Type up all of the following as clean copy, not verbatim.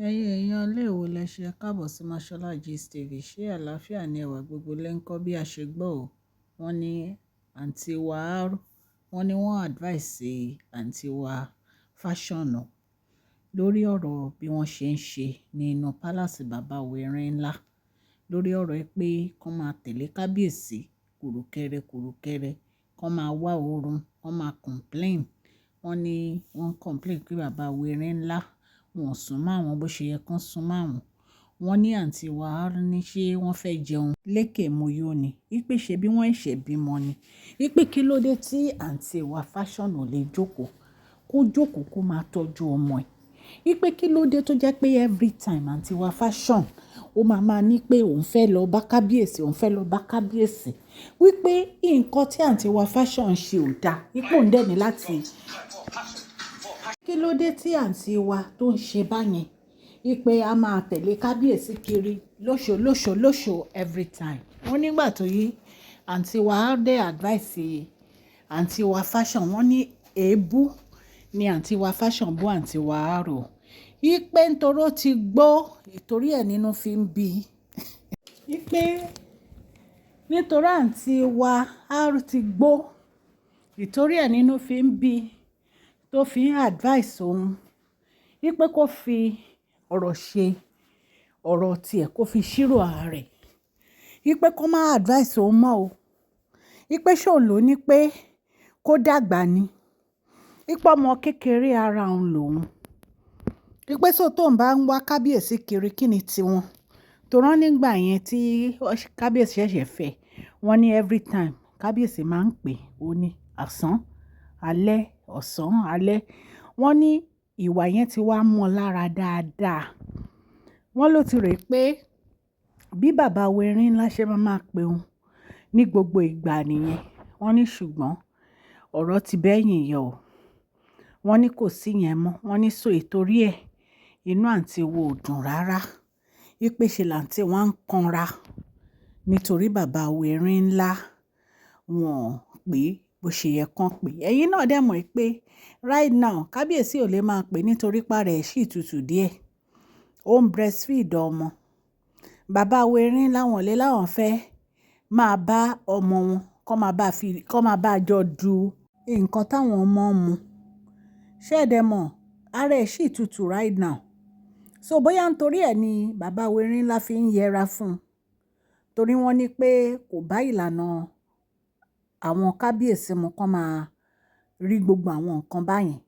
Ẹ̀yin èèyàn ilé ìwò lẹ ṣe káàbọ̀ sí Mashola Gist TV. Ṣé àlàáfíà ni ẹwà gbogbo lẹ́ ń kọ́ bí a ṣe gbọ́ ò. Wọ́n ní àǹtí wa, wọ́n ní wọ́n advice àǹtí wa Fashion lórí ọ̀rọ̀ bí wọ́n ṣe ń ṣe nínú palace bàbá Erin ńlá. Lórí ọ̀rọ̀ pé kó máa tẹ̀lé kábíyèsí kùrukẹrẹ kùrukẹrẹ, kó máa wá oorun, kó máa complain. Wọ́n ní wọ́n complain pé bàbá Erin ńlá wọn ò sún mọ́ àwọn bó ṣe yẹ kó sún mọ́ àwọn. Wọ́n ní àǹtí wa ní ṣé wọ́n fẹ́ jẹun lékè moyó ni. Wípé ṣe bí wọ́n ṣẹ̀ bímọ ni. Wípé kí ló dé tí àǹtí wa Fashion ò lè jókòó, kó jókòó kó máa tọ́jú ọmọ ẹ̀. Wípé kí ló dé tó jẹ́ pé every time àǹtí wa Fashion ó máa máa ní pé òun fẹ́ lọ bá kábíyèsí, òun fẹ́ lọ bá kábíyèsí. Wípé nǹkan tí àǹtí wa Fashion ṣe ò da. Wípé òun dẹ̀ ní láti kí ló dé tí àǹtí wa tó ń ṣe báyẹn. Wípé a máa tẹ̀lé kábíyèsí kiri lóṣò lóṣò lóṣò every time. Wọ́n nígbà tó yí àǹtí wa dé advice àǹtí wa Fashion, wọ́n ní èébú ni àǹtí wa Fashion bú àǹtí wa rò. Wípé nítorí ó ti gbó, ìtorí ẹ̀ nínú fi ń bí. Wípé nítorí àǹtí wa R ti gbó, ìtorí ẹ̀ nínú fi ń bí tó fi ń advice òun. Wípé kó fi ọ̀rọ̀ ṣe ọ̀rọ̀ tí ẹ kó fi ṣírò ara rẹ̀. Wípé kó má advice òun mọ́ o. Wípé ṣé òun ló ní pé kó dàgbà ni. Wípé ọmọ kékeré ara òun lòun. Wípé so tó ń bá ń wá kábíyèsí kiri kí ni tiwọn. Torí wọ́n nígbà yẹn tí kábíyèsí ṣẹ̀ṣẹ̀ fẹ́, wọ́n ní every time kábíyèsí máa ń pè ó ní ọ̀sán, alẹ́, ọ̀sán, alẹ́. Wọ́n ní ìwà yẹn ti wá mọ́ lára dáadáa. Wọ́n ló ti rò pé bí bàbá erin ńlá ṣe máa máa pe òun ní gbogbo ìgbà nìyẹn. Wọ́n ní ṣùgbọ́n ọ̀rọ̀ ti bẹ́yìn yọ ò. Wọ́n ní kò sí yẹn mọ́. Wọ́n ní so ìtorí ẹ̀ inú àǹtí wo ò dùn rárá. Wípé ṣe làǹtí wọ́n ń kanra nítorí bàbá erin ńlá wọ́n pé bó ṣe yẹ kán pé. Ẹ̀yin náà dẹ̀ mọ̀ pé right now kábíyèsí ò lè máa pè nítorí pé ara ẹ̀ ṣì tutù díẹ̀. Ó ń breastfeed ọmọ. Bàbá erin ńlá wọ́n lè láwọn fẹ́ máa bá ọmọ wọn kó máa bá fi, kó máa bá jọ du nǹkan táwọn ọmọ ń mu. Ṣé ẹ dẹ̀ mọ̀? Ara ẹ̀ ṣì tutù right now. So bóyá nítorí ẹ ní bàbá erin ńlá fi ń yẹra fún un. Torí wọ́n ní pé kò bá ìlànà àwọn kábíyèsí mu kó máa rí gbogbo àwọn nǹkan báyẹn.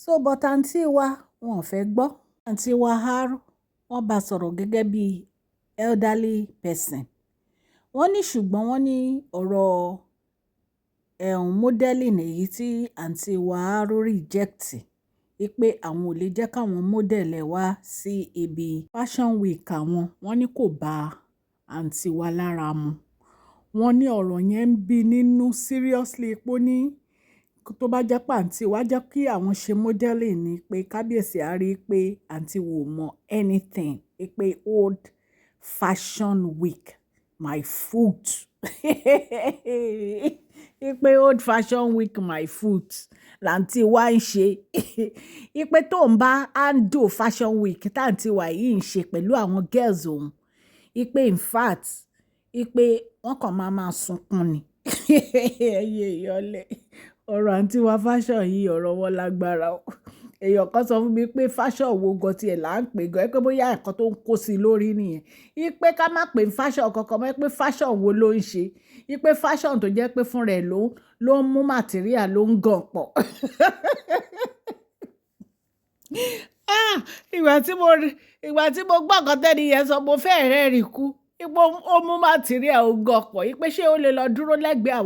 So but àǹtí wa wọ́n ò fẹ́ gbọ́. Àǹtí wa R wọ́n bá sọ̀rọ̀ gẹ́gẹ́ bí elderly person. Wọ́n ní ṣùgbọ́n wọ́n ní ọ̀rọ̀ ẹ̀hún modeling èyí tí àǹtí wa R reject. Wípé àwọn ò lè jẹ́ káwọn model ẹ̀ wá sí ibi fashion week àwọn. Wọ́n ní kò bá àǹtí wa lára mu. Wọ́n ní ọ̀rọ̀ yẹn ń bí nínú seriously pé ó ní tó bá jẹ́ pé àǹtí wa jẹ́ kí àwọn ṣe modeling ni pé kábíyèsí á rí pé àǹtí wa ò mọ anything. Wípé old fashion week my foot. Wípé old fashion week my foot làǹtí wa ń ṣe. Wípé tó ń bá handle fashion week tí àǹtí wa yìí ń ṣe pẹ̀lú àwọn girls òun. Wípé in fact, wípé wọ́n kàn máa máa sunkún ni. Ẹ̀yin èèyàn lé. Ọ̀rọ̀ àǹtí wa Fashion yìí ọ̀rọ̀ wọn lágbára o. Èèyàn kan sọ fún mi pé fashion wo gan tí ẹ̀ là ń pè gan, pé bóyá nǹkan tó ń kó sí lórí nìyẹn. Wípé ká má pè fashion kankan mọ́, pé fashion wo ló ń ṣe. Wípé fashion tó jẹ́ pé fún rẹ̀ ló ń mú material ló ń gan pọ̀. Ah! Ìgbà tí mo gbọ́ nǹkan tẹ́ni yẹn sọ, mo fẹ́ rẹ́rìn kú. Wípé ó mú material ó gan pọ̀. Wípé ṣé ó lè lọ dúró lẹ́gbẹ̀ẹ́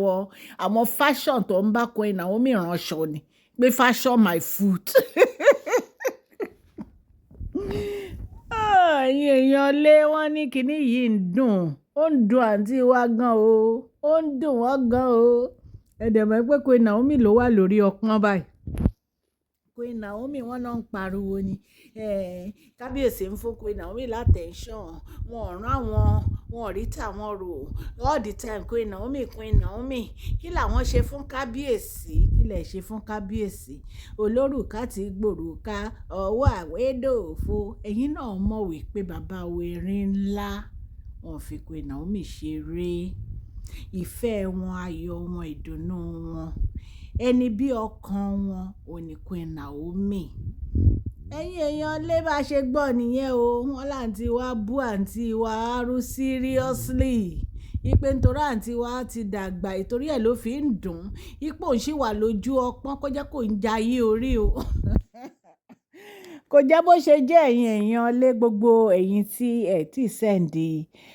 àwọn fashion tó ń bá Queen Naomi ránṣọ ni. Pé fashion my foot. Ah! Ẹ̀yin èèyàn lé, wọ́n ní kíní yìí ń dùn. Ó ń dùn àǹtí wa gan o. Ó ń dùn wọ́n gan o. Ẹ dẹ̀ mọ̀ pé Queen Naomi ló wà lórí ọpọ́n báyìí. Queen Queen Naomi, wọ́n náà ń pariwo ni. Kábíyèsí ń fún Queen Naomi l'attention, wọn ò rán àwọn, wọn ò rí tàwọn rò. All the time, Queen Naomi, Queen Naomi. Kí làwọn ṣe fún kábíyèsí? Kí lẹ̀ ṣe fún kábíyèsí? Olórùka ti gbòrùka, ọwọ́ àwédòfo. Ẹ̀yin náà mọ̀ wípé bàbá wa erin ńlá, wọn fi Queen Naomi ṣeré. Ìfẹ́ wọn, ayọ̀ wọn, ìdùnnú wọn, ẹni bí ọkàn wọn ò ní Queen Naomi. Ẹ̀yin èèyàn lé, bá ṣe gbọ́ nìyẹn o. Wọ́n láǹtí wa bú àǹtí wa arú seriously. Ipe nítorí àǹtí wa ti dàgbà, ìtorí ẹ̀ ló fi ń dùn. Ipò òun sì wà lójú ọpọ́n, kó jẹ́ kó ń jayé orí o. Kò jẹ́ bó ṣe jẹ́. Ẹ̀yin èèyàn lé, gbogbo ẹ̀yin tí ẹ̀ tí send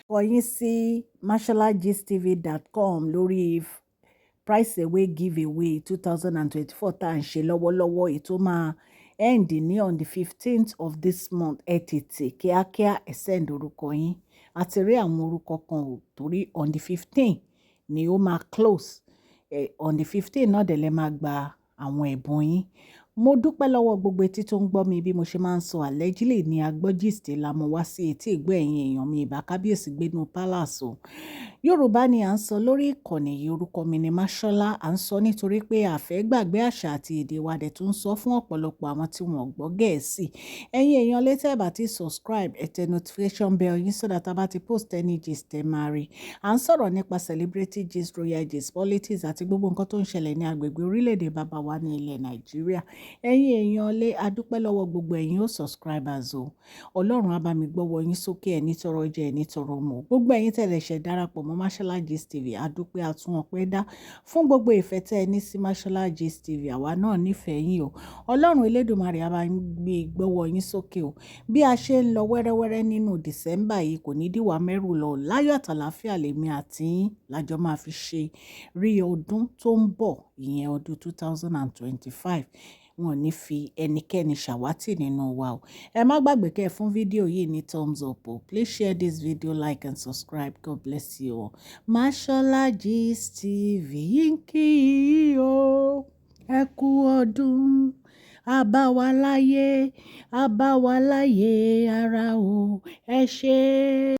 kọyín sí masholagistv.com lórí price away giveaway 2024 tá à ń ṣe lọ́wọ́lọ́wọ́, ètò máa end ní on the 15th of this month. Ẹ tètè kíákíá ẹ send orúkọ yín. A ti rí àwọn orúkọ kan ò, torí on the 15 ni ó máa close. On the 15 náà dẹ̀ lẹ máa gba àwọn ẹ̀bùn yín. Mo dúpẹ́ lọ́wọ́ gbogbo etí tó ń gbọ́ mi. Bí mo ṣe máa ń sọ, allegedly ní agbọ́ gist la mo wá sí etí ìgbọ́ ẹ̀yin èèyàn mi. Ìbá kábíyèsí gbénú palace o. Yorùbá ni à ń sọ lórí ìkànnì yìí. Orúkọ mi ni Mashola. À ń sọ nítorí pé a fẹ́ gbàgbé àṣà àti èdè wa, dẹ̀ tún ń sọ fún ọ̀pọ̀lọpọ̀ àwọn tí wọ́n gbọ́ Gẹ̀ẹ́sì. Ẹ̀yin èèyàn létí, ẹ bá ti subscribe, ẹ tẹ notification bell yín so that a bá ti post any gist, ẹ máa rí. À ń sọ̀rọ̀ nípa celebrity gist, royal gist, politics àti gbogbo nǹkan tó ń ṣẹlẹ̀ ní agbègbè orílẹ̀-èdè bàbá wa ní ilẹ̀ Nàìjíríà. Ẹ̀yin èèyàn lé, a dúpẹ́ lọ́wọ́ gbogbo ẹ̀yin ó subscribers o. Ọlọ́run á bá mi gbọ́wọ́ yín sókè, ẹ̀ ní tọrọ jẹ, ẹ̀ ní tọrọ mọ̀. Gbogbo ẹ̀yin tẹ̀lé ṣẹ̀ darapọ̀ mọ́ Mashola Gist TV, a dúpẹ́, a tún ọpẹ́ dá fún gbogbo ìfẹ́ tẹ́ ẹ ní sí Mashola Gist TV. Àwa náà nífẹ̀ẹ́ yín o. Ọlọ́run Elédùmarè á bá gbé gbọ́wọ́ yín sókè o. Bí a ṣe ń lọ wẹ́rẹ́wẹ́rẹ́ nínú December yìí, kò ní dìwà mẹ́rù lọ. Láyọ̀ àtàlàáfíà lèmi àti yín lájọ máa fi ṣe rí ọdún tó ń bọ̀, ìyẹn ọdún 2025. Wọn ò ní fi ẹnikẹ́ni ṣàwátì nínú wa o. Ẹ má gbàgbé kẹ́ ẹ fún fídíò yìí ní thumbs up o. Please share this video, like and subscribe. God bless you all. Mashola Gist TV ń kí yín o. Ẹ kú ọdún. A bá wa láyé, a bá wa láyé ara o. Ẹ ṣé.